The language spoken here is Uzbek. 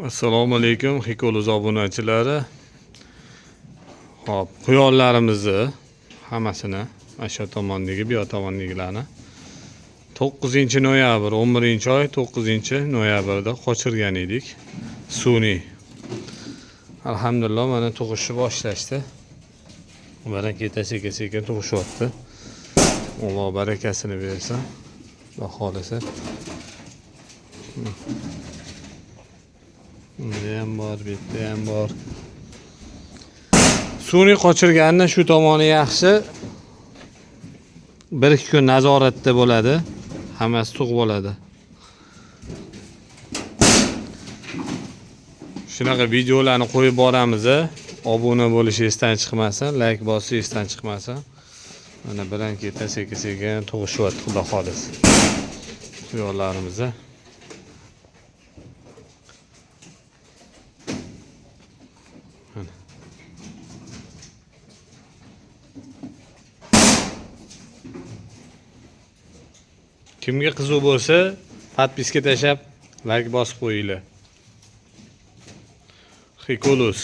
Assalomu alaykum, Hikoluz obunachilari. Xo'p, quyonlarimizni hammasini, mana shu tomondagi, bu yoq tomondagilarni 9 noyabr, 11 oy 9 noyabrda qochirgan edik. Sun'iy. Alhamdulillah, mana tug'ishni boshlashdi. Mana keta sekin sekin tug'ishyapti. Alloh barakasini bersin. Xudo xohlasa. Bunda ham bor, bu yerda ham bor. Sun'iy qochirganini shu tomoni yaxshi. 1-2 kun nazoratda bo'ladi. Hammasi tug'ib oladi. Shunaqa videolarni qo'yib boramiz. Obuna bo'lish esdan chiqmasin, like bosish esdan chiqmasin. Mana bilan keta sekin sekin tug'ishyapti, xudo xohlasa. Quyonlarimiz. Mana. Kimga qiziq bo'lsa, podpiska tashlab, like bosib qo'yinglar. Hikolus.